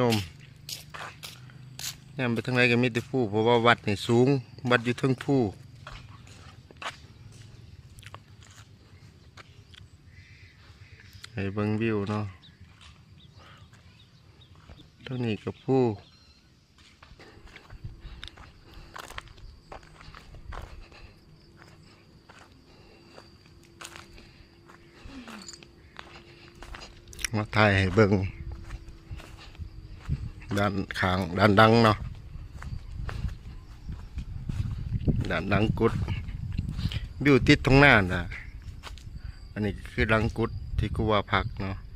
ໂຍມ ແນມໄປທາງໃດກໍມີແຕ່ພູ ເພາະວ່າວັດນີ້ສູງ ວັດຢູ່ເທິງພູ. ໃຫ້ເບິ່ງວິວເນາະ ທາງນີ້ກໍພູ. ມາຖ່າຍໃຫ້ເບິ່ງດ້ານຂ້າງ ດ້ານຫຼັງເນາະ ດ້ານຫຼັງກຸດ ວິວຕິດທົ່ງນານະ. ອັນນີ້ຄືຫຼັງກຸດທີ່ຄູບາພັກເນາະ.